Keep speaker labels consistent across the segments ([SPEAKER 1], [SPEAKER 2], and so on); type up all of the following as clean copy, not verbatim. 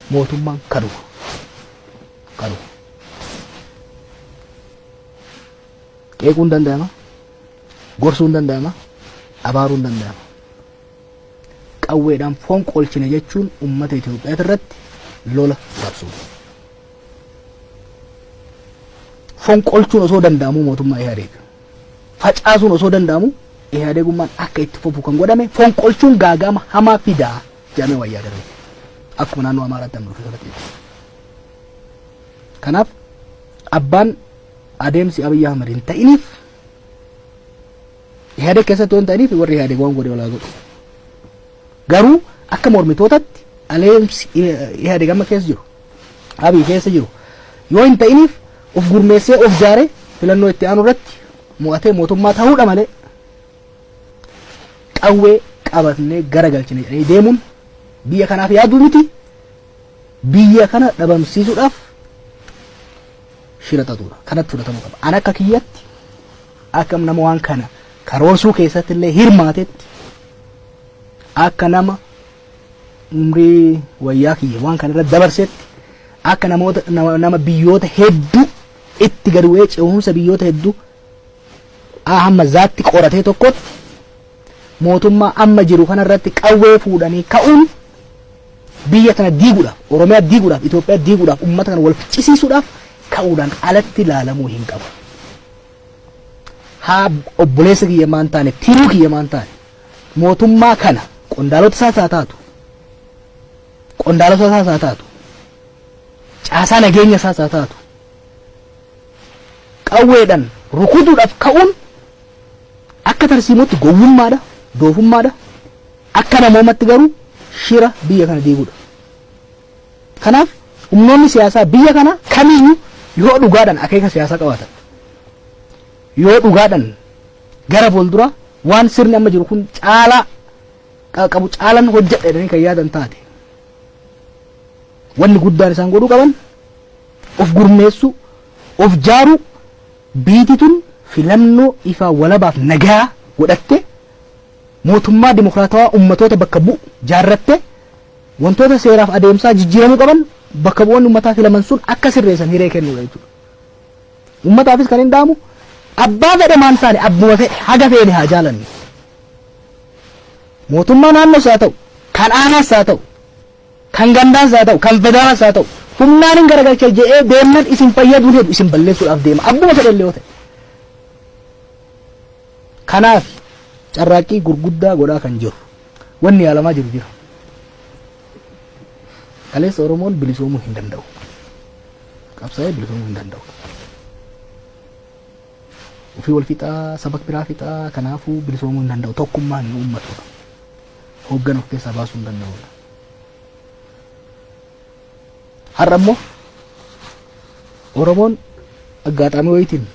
[SPEAKER 1] Mootummaan kanuma. Kanuma. Qeequun danda'ama. Gorsuun danda'ama. Abaaruun danda'ama. Qawweedhaan fonqolchine jechuun uummata Itoophiyaa irratti lola labsuudha. Fonqolchuun osoo danda'amuu mootummaa Ihaadeeg. Facaasuun osoo danda'amu Ihaadeegummaan akka itti fufu kan godhame fonqolchuun gaaga'ama hamaa fidaa jedhamee waan yaadameef. Akkuma naannoo Amaaraatti amma dhufe sanatti jechuudha. Kanaaf abbaan adeemsi Abiy Ahmed hin ta'iniif Ihaadeeg keessatti waan ta'aniif warri Ihaadeeg waan godhe walaa godhu. Garuu akka mormitootatti adeemsi Ihaadeeg amma keessa jiru Abiy keessa jiru yoo hin ta'iniif of gurmeessee of jaaree filannoo itti aanu irratti mo'atee mootummaa ta'uudha malee qawwee qabatnee garagalchine jedhanii deemuun biyya kanaaf yaaduu miti biyya kana dhabamsiisuudhaaf shira xaxuudha. Kanatti fudhatamuu qaba. An akka kiyyatti akka nama waan kana karoorsuu keessatti illee hirmaatetti akka nama umrii wayyaa kiyya waan kana irra dabarsetti akka namoota nama biyyoota hedduu itti gadi bu'ee ce'umsa biyyoota hedduu A hamma zaatti qoratee tokkotti mootummaa amma jiru kana irratti qawwee fuudhanii ka'uun biyya tana diiguudhaaf, Oromiyaa diiguudhaaf, Itoophiyaa diiguudhaaf, uummata kana wal ficcisiisuudhaaf ka'uudhaan alatti ilaalamuu hin qabu. Haa obboleessa kiyya maan taane, tiruu kiyya maan taane, mootummaa kana qondaalota isaas haa taatu, qondaalota isaas haa taatu, caasaa nageenya isaas haa taatu, qawweedhaan rukutuudhaaf ka'uun akka tarsiimootti gowwummaadha, doofummaadha. Akka namoomatti garuu shira biyya kana diiguudha. Kanaaf humnoonni siyaasaa biyya kana kamiyyuu yoo dhugaadhaan akeeka siyaasaa qabaatan, yoo dhugaadhaan gara fuulduraa waan sirni amma jiru kun caalaa qabu caalan hojjedha jedhanii kan yaadan taate wanni guddaan isaan godhuu qaban of gurmeessuu, of jaaruu, biiti tun filannoo ifaa walabaaf nagaa godhatte mootummaa dimokiraatawaa ummatoota bakka bu'u jaarratte wantoota seeraaf adeemsaa jijjiiramuu qaban bakka bu'oonni ummataa filaman sun akka sirreessan hiree kennuudha jechuudha. Ummataafis kan hin dhaamu abbaa fedhe maan taane abbuma fedhe haga feene haa jaalannu. Mootummaa naannoos haa ta'u, kan aanaas haa ta'u, kan gandaas haa ta'u, kan federaalaas haa ta'u, humnaan hin garagalcha je'ee deemnan isin fayyaduun hedu isin balleessuudhaaf deema. Abbuma fedhe illee yoo ta'e. Kanaaf carraaqqii gurguddaa godhaa kan jiru. Wanni yaalamaa jiru jira. Kaleessa Oromoon bilisoomuu hin danda'u. Qabsaa'ee bilisoomuu hin danda'u. Ofii wal fixaa, saba biraa fixaa, kanaafuu bilisoomuu hin danda'u. Tokkummaa hin uummatudha. Hooggana of keessaa baasuu hin danda'udha. Har'a immoo Oromoon aggaaxaamii wayiitiin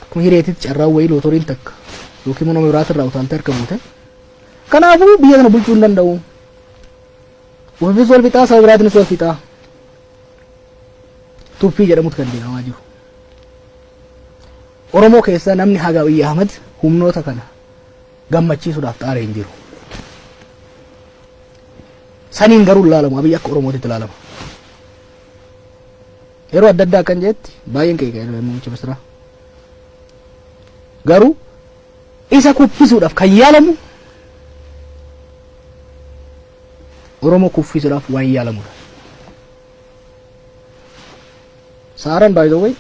[SPEAKER 1] akkuma hireetitti carraan wayii lootoriin takka yookiin nama biraatirraa utaaltee harka buute. Kanaafuu biyya kana bulchuu hin danda'u. Ofiifis wal fixaa saba biraatiinis wal fixaa. Tuffii jedhamutu kan deemamaa jiru. Oromoo keessaa namni haga Abiyyi Ahmad humnoota kana gammachiisuudhaaf xaare hin jiru. Saniin garuu hin laalamu Abiyyi akka Oromootitti ilaalama. Yeroo adda addaa akkan jeetti baay'een qeeqa muummicha ministeeraa. Garuu isa kuffisuudhaaf kan yaalamu Oromoo kuffisuudhaaf waan yaalamudha. Saaraan by the way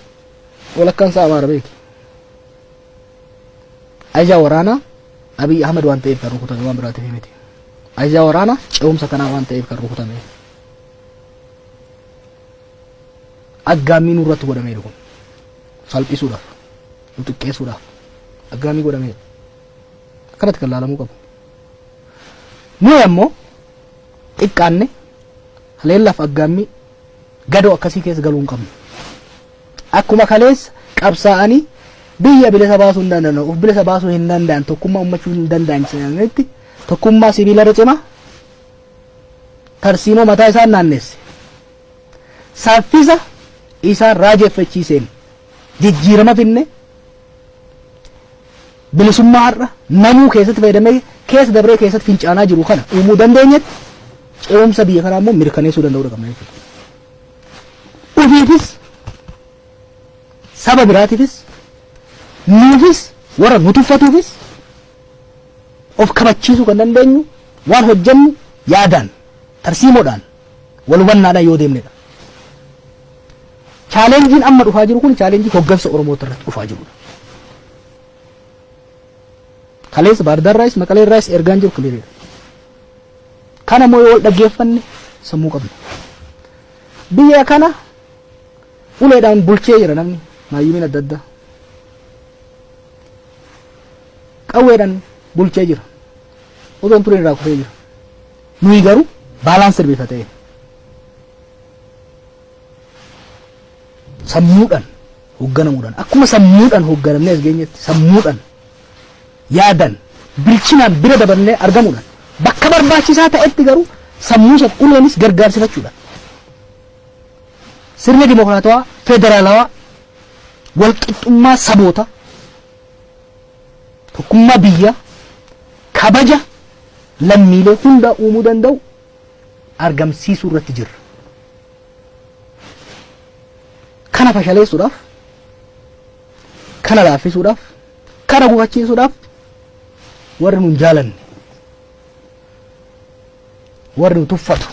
[SPEAKER 1] walakkaan isaa Amaara beeki. Ajajaa waraanaa Abiy Ahmed waan ta'eef kan rukutame waan biraatiif miti. Ajajaa waraanaa ce'umsa kanaa waan ta'eef kan rukutame. Aggaammii nurratti godhameera kun. Salphisuudhaaf, nu xiqqeessuudhaaf aggaammii godhameera. Akkanatti kan laalamuu qabu. Nuyi ammoo xiqqaanne haleellaaf aggaammii gadoo akkasii keessa galuu hin qabnu. Akkuma kaleessa qabsaa'anii biyya bilisa baasuu hin danda'an, of bilisa baasuu hin danda'an, tokkummaa ummachuu hin danda'an jedhanitti tokkummaa sibiilarra cimaa tarsiimoo mataa isaan naannesse. Saffisa isaan raajeffachiiseen jijjiirama finne bilisummaa har'a namuu keessatti fayyadamee keessa dabree keessatti fincaanaa jiru kana uumuu dandeenyetti ce'umsa biyya kanaa immoo mirkaneessuu danda'uu qabna jechuudha. Ofiifis saba biraatiifis nuufis warra nu tuffatuufis of kabachiisuu kan dandeenyu waan hojjennu yaadaan, tarsiimoodhaan, wal hubannaadhaan yoo deemnedha. Chaalenjiin amma dhufaa jiru kun chaalenjii hoggansa Oromoo irratti dhufaa jirudha. Kaleessa Baardaarraayis Maqaleerraayis ergaan jiru kiliiriidha. Kana immoo yoo wal dhaggeeffanne sammuu qabna. Biyya kana uleedhaan bulchee jira namni maayyimiin adda addaa. Qawweedhaan bulchee jira. Otoo hin turin irraa kufee jira. Nuyi garuu baalaansii bifa ta'een sammuudhaan hoogganamuudhaan akkuma sammuudhaan hoogganamnee as geenyetti sammuudhaan yaadan bilchinaan bira dabarnee argamuudhaan bakka barbaachisaa ta'etti garuu sammuu sana uleenis gargaarsifachuudhaan sirna dimokiraatawaa federaalawaa walqixxummaa saboota tokkummaa biyyaa kabaja lammiilee hundaa uumuu danda'u argamsiisuu irratti jirra. Kana fashaleessuudhaaf, kana laaffisuudhaaf, kana gufachiisuudhaaf warri nun jaalanne, warri nu tuffatu,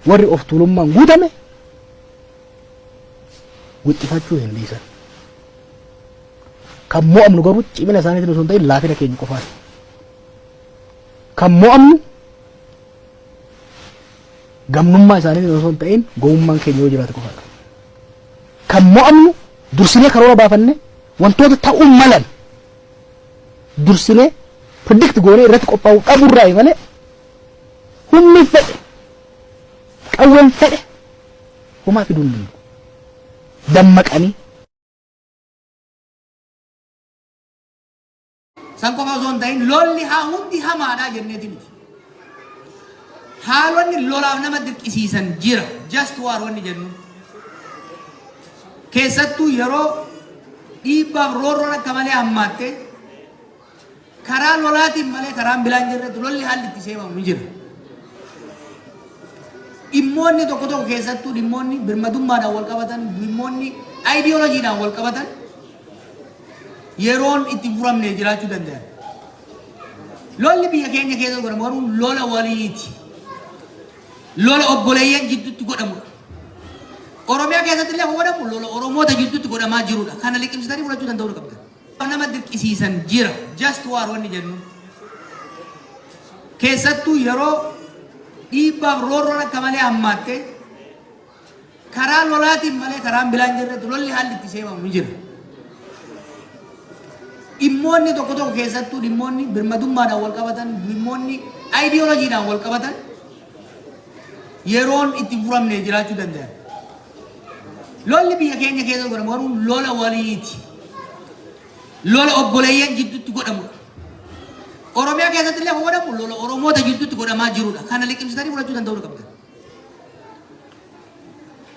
[SPEAKER 1] warri of tuulummaan guutame wixxifachuu hin dhiisan. Kan mo'amnu garuu cimina isaaniitiin osoo hin ta'in laafina keenya qofaati. Kan mo'amnu gamnummaa isaaniitiin osoo hin ta'in gowwummaan keenya yoo jiraate qofaadha. Kan mo'amnu dursinee karoora baafanne wantoota ta'uu malan dursinee predict goonee irratti qophaa'uu dhabuurraa malee humni fedhe qawween fedhe homaa fiduu hin danda'u. Dammaqanii
[SPEAKER 2] San qofa osoo hin ta'in lolli haa hundi hamaadha jenneeti miti. Haalonni lolaaf nama dirqisiisan jira. Just war wanni jennu. Keessattuu yeroo dhiibbaaf roorroon akka malee hammaatte karaa lolaatiin malee karaan bilaan jirretti lolli haalli itti seemamu ni jira. Dhimmoonni tokko tokko keessattuu dhimmoonni birmadummaadhaan wal qabatan, dhimmoonni ayidiyoolojiidhaan wal qabatan yeroon itti hin furamne jiraachuu danda'an. Lolli biyya keenya keessa godhamu garuu lola waliiti. Lola obboleeyyan jidduutti godhamudha. Oromiyaa keessatti illee kan godhamu lola Oromoota jidduutti godhamaa jirudha. Kana liqimsitanii fudhachuu danda'uu qabdan. Nama dirqisiisan jira. Just war wanni jennu. Keessattuu yeroo dhiibbaaf roorroon akka malee hammaatte Karaa lolaatiin malee karaan bilaan jirretti lolli haalli itti seemamu ni jira. Dhimmoonni tokko tokko keessattuu dhimmoonni birmadummaadhaan wal qabatan, dhimmoonni ayidiyoolojiidhaan wal qabatan yeroon itti hin furamne jiraachuu danda'an. Lolli biyya keenya keessa godhamu garuu lola waliiti. Lola obboleeyyan jidduutti godhamudha. Oromiyaa keessatti illee kan godhamu lola Oromoota jidduutti godhamaa jirudha. Kana liqimsitanii fudhachuu danda'uu qabdan.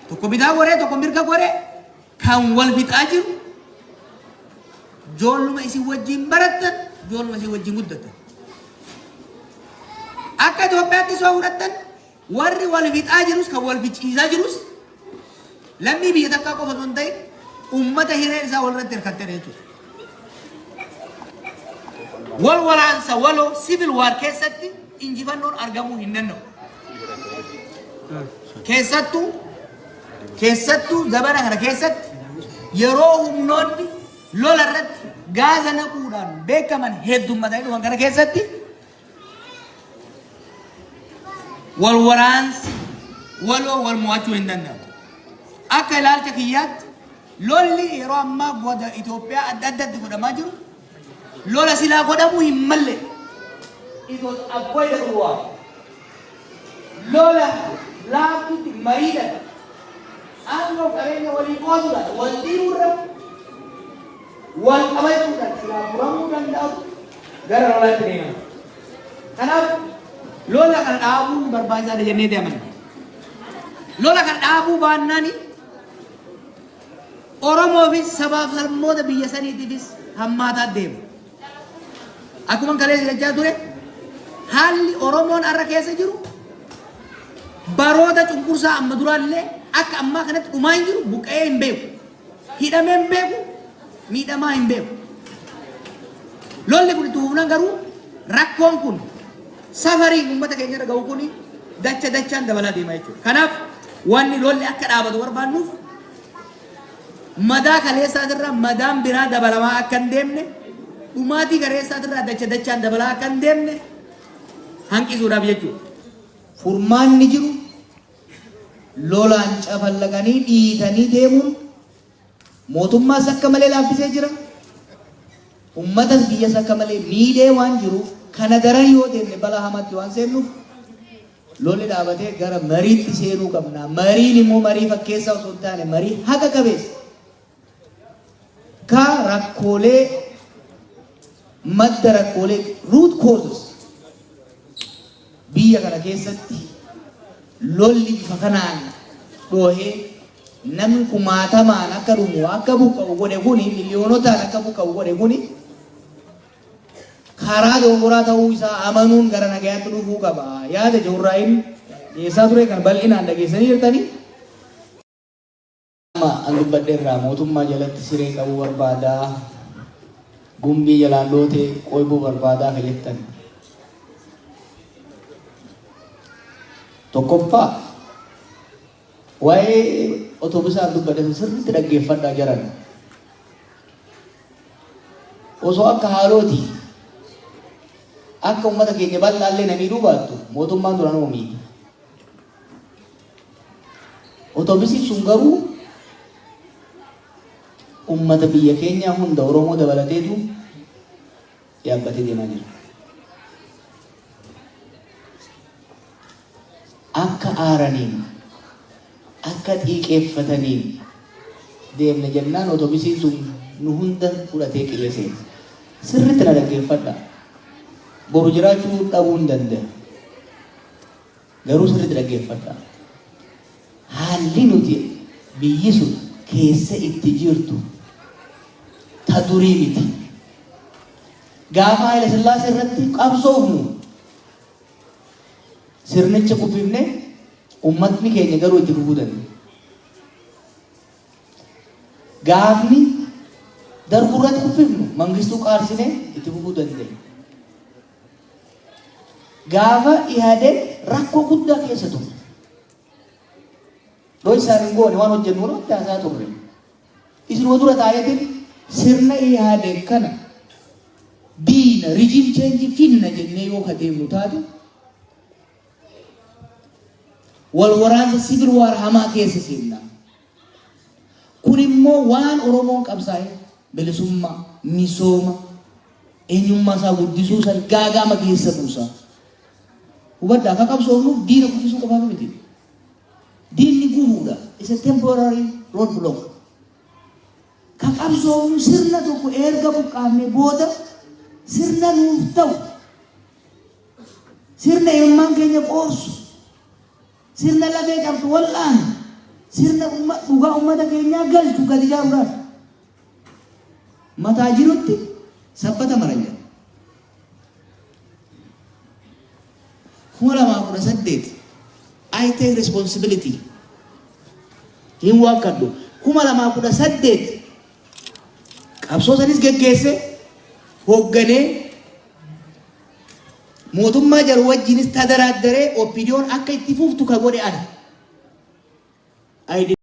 [SPEAKER 2] Tokko bitaa goree tokko mirga goree kan wal fixaa jiru joolluma isin wajjin barattan joolluma isin wajjin guddattan. Akka Itoophiyaatti soo fudhattan warri wal fixaa jirus kan wal ficciisaa jirus lammii biyya takkaa qofa osoo hin ta'in uummata hireen isaa walirratti hirkattedha jechuudha. Wal waraansa waloo civil war keessatti injifannoon argamuu hin danda'u. Keessattuu keessattuu zabana kana keessatti yeroo humnoonni lola irratti gaaza naquudhaan beekaman heddummatanii dhufan kana keessatti wal waraansi waloo wal mo'achuu hin danda'amu. Akka ilaalcha kiyyaatti lolli yeroo ammaa goda Itoophiyaa adda addatti godhamaa jiru lola silaa godhamuu hin malle. It was avoidable war. Lola laaftutti mariidhaan aangoo qabeenya walii qooduudhaan wal dhiibuurra wal qabachuudhaan silaa furamuu danda'u gara lolaatti deemama. Kanaaf lola kana dhaabuun barbaachisaadha jennee amanna. Lola kana dhaabuu baannaan Oromoofis sabaaf sablammoota biyya saniitiifis hammaataa deema. Akkuma kaleessa jechaa ture haalli Oromoon har'a keessa jiru baroota Cunqursaa amma duraallee akka ammaa kanatti dhumaa hin jiru, buqqa'ee hin beeku. Hidhamee hin beeku, miidhamaa hin beeku. Lolli kun itti fufnaan garuu rakkoon kun, safariin uummata keenya irra ga'u kun dacha dachaan dabalaa deema jechuudha. Kanaaf wanni lolli akka dhaabatu barbaannuuf, madaa kaleessaatirraa madaan biraa dabalamaa akka hin deemne, dhumaatii kaleessaatirraa dacha dachaan dabalaa akka hin deemne hanqisuudhaaf jechuudha.
[SPEAKER 3] Furmaanni jiru lolaan cafallaqanii dhiitanii deemuun mootummaas akka malee laaffisee jira. Uummatas biyyas akka malee miidhee waan jiruuf, kana daran yoo deemne balaa hamaatti waan seennuuf, lolli dhaabatee gara mariitti seenuu qabna. Mariin immoo marii fakkeessaa osoo hin taane marii haqa qabeessa. Ka rakkoolee, madda rakkoolee, root causes, biyya kana keessatti lolli bifa kanaan dhoohee namni kumaatamaan akka dhumu, akka buqqa'u godhe kuni, miliyoonotaan akka buqqa'u godhe kuni karaa dogongoraa ta'uu isaa amanuun gara nagayaatti dhufuu qaba. Yaada Joorraayin dhiyeessaa ture kan bal'inaan dhageessanii jirtanii.
[SPEAKER 4] Amma an dubbadheerraa mootummaa jalatti siree qabuu barbaadaa, gumbii jalaan lootee qoybuu barbaadaa ka jettan. Tokkoffaa, waa'ee otobisaan dubbadhe sirriitti dhaggeeffadhaa jaran. Osoo akka haalooti akka uummata keenya bal'aallee na miidhuu baattu, mootummaan duraan miidha. Otobisiin sun garuu uummata biyya keenyaa hunda, Oromoo dabalateetu yaabbatee deemaa jira. Akka aaraniin, akka xiiqeeffataniin deemne jennaan otobisiin sun nu hunda fudhatee qe'ee seena. Sirriitti na dhaggeeffadha. Boru jiraachuu dhabuu hin danda'a. Garuu sirriitti dhaggeeffadha. Haalli nuti biyyi sun keessa itti jirtu ta durii miti. Gaafa Haayila Sillaasee irratti qabsoofnu sirnicha kuffifne, uummatni keenya garuu itti fufuu danda'e. Gaafni Darguu irratti kuffifnu Mangistuu qaarsinee itti fufuu danda'e. Gaafa Ihaadeg rakkoo guddaa keessa ture. Dhoo isaan hin goone, waan hojjennu walumatti haasaa turre. Isinuma dura taa'eetiin sirna Ihaadeg kana diina, regime change finna jennee yoo ka deemnu taate, wal waraansa, civil war hamaa keessa seenna. Kun immoo waan Oromoon qabsaa'e, bilisummaa, misooma, eenyummaa isaa guddisuu san gaagaama keessa buusa. Hubadhaa, akka qabsoofnuuf diina guddisuu qofaaf miti. Diinni gufuudha. Isa temporary road block. Ka qabsoofnu sirna tokko erga buqqaafne booda sirna nuuf ta'u, sirna ilmaan keenya qoorsu, sirna lafee cabsu wal'aanu, sirna dhugaa uummata keenyaa galchu gadi ijaaruudhaaf. Mataa jirutti sabbata maran jedha. 2018, I take responsibility. Hin waakkadhu. 2018 qabsoo sanis geggeesse, hoogganee, mootummaa jaru wajjinis tadaraaddaree OPDOn akka itti fuftu ka godhe ana. I